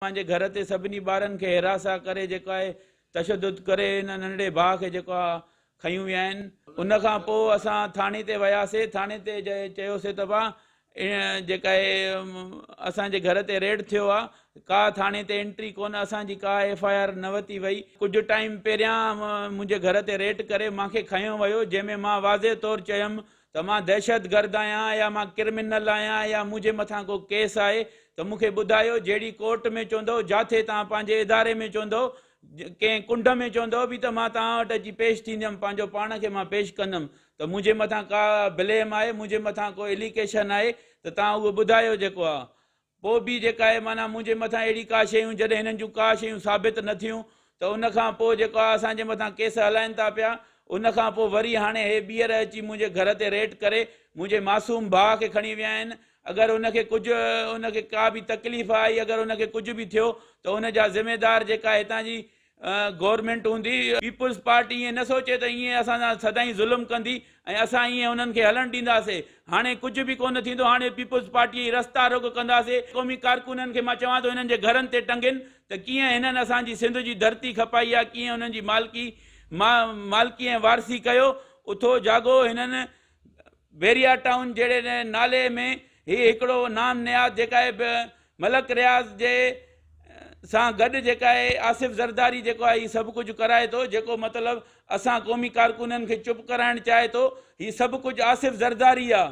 پنهنجي گهر تي سڀني ٻارن کي هراسان ڪري جيڪو آهي تشدد ڪري هن ننڍڙي ڀاء کي جيڪو آهي کنيون ويا آهن ان کان پوء اسان ٿاڻي تي وياسي ٿاڻي تي چيوسي ته ڀاء جيڪا آهي اسان جي گهر تي ريڊ ٿيو آهي ڪا ٿاڻي تي انٽري ڪونه اسان جي ڪا ايف I R نه وتي وئي ڪجهه ٽائيم پهريان منهنجي گهر تي ريڊ ڪري مان کي کنيو ويو جنهن ۾ مان واضح طور چيم ته مان دهشتگرد آهيان يا مان ڪرمنل آهيان يا منهنجي مٿان ڪو ڪيس آهي ته مون کي ٻڌايو، جهڙي ڪورٽ ۾ چوندؤ، جاٿي توهان پنهنجي اداري ۾ چوندؤ، ڪنهن ڪنڊ ۾ چوندؤ به ته مان توهان وٽ اچي پيش ٿينديم، پنهنجو پاڻ کي مان پيش ڪندم ته منهنجي مٿان ڪا بليم آهي، منهنجي مٿان ڪو اليڪيشن آهي ته توهان اهو ٻڌايو جيڪو آهي. پوء به جيڪا آهي معنيٰ منهنجي مٿان اهڙي ڪا شيون جڏهن هنن جون ڪا شيون ثابت نه ٿيون ته ان کان پوء جيڪو آهي اسان جي مٿان ڪيس هلائن ٿا پيا ان کان پوء وري هاڻي هي ٻيهر اچي منهنجي گهر تي ريٽ ڪري منهنجي معصوم ڀاء کي کڻي ويا آهن اگر ان کي ڪجهه ان کي ڪا به تڪليف آئي اگر ان کي ڪجهه به ٿيو ته ان جا ذميدار جيڪا هتان جي گورنمينٽ هوندي، پيپلز پارٽي ائين نه سوچي ته ائين اسان سان سدائين ظلم ڪندي ۽ اسان ائين انهن کي هلڻ ڏينداسي، هاڻي ڪجهه به ڪونه ٿيندو، هاڻي پيپلز پارٽي جي رستا روڪ ڪنداسي، قومي ڪارڪنن کي مان چوان ٿو هنن جي گهرن تي ٽنگين ته ڪيئن هنن اسان جي سنڌ جي ڌرتي کپائي آ، ڪيئن انهن جي مالڪي مالڪي ۽ وارثي ڪيو، اٿو جاڳو هنن بحريا ٽائون جهڙي نالي ۾ هي هڪڙو نام نهاد جيڪا آهي ملڪ رياض جي سان گڏ جيڪا آهي آصف زرداري جيڪو آهي هي سڀ ڪجهه ڪرائي ٿو جيڪو مطلب اسان قومي ڪارڪنن کي چپ ڪرائڻ چاهي ٿو هي سڀ ڪجهه آصف زرداري آ.